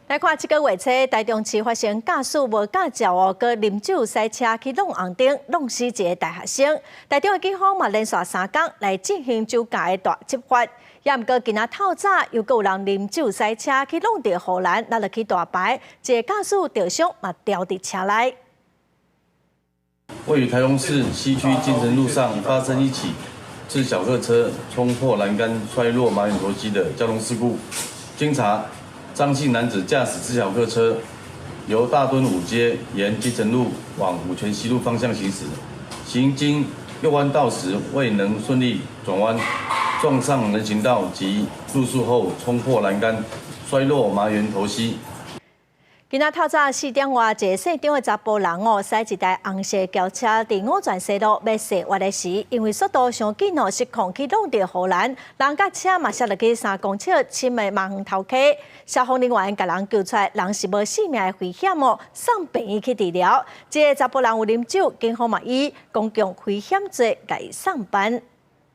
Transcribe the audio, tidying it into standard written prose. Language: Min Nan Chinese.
來看這个月初，台中市發生駕駛無駕照哦，閣啉酒駛車去挵紅燈，挵死一个大學生。台中的警方嘛連續3工來進行酒駕的大執法。也毋過今仔透早又閣有人啉酒駛車去挵著護欄，落落去大牌，一个駕駛著傷嘛牢佇車內。位於台中市西區金城路上發生一起自小客車衝破欄杆摔落麻園頭溪的交通事故。經查，張姓男子駕駛自小客車由大墩五街沿金城路往五權西路方向行駛，行經右彎道時未能順利轉彎，撞上人行道及路樹後衝破欄杆，摔落麻園頭溪。今仔透早4點外，一个姓張的查埔人哦，駛一台紅色轎車佇五泉西路欲踅彎的時，因為速度傷緊哦，失控去挵著護欄，人佮車嘛摔落去3公尺深的麻園頭溪。消防人員共人救出來，人是無性命的危險哦，送病院去治療。這个查埔人有啉酒，警方嘛以公共危險罪共伊送辦。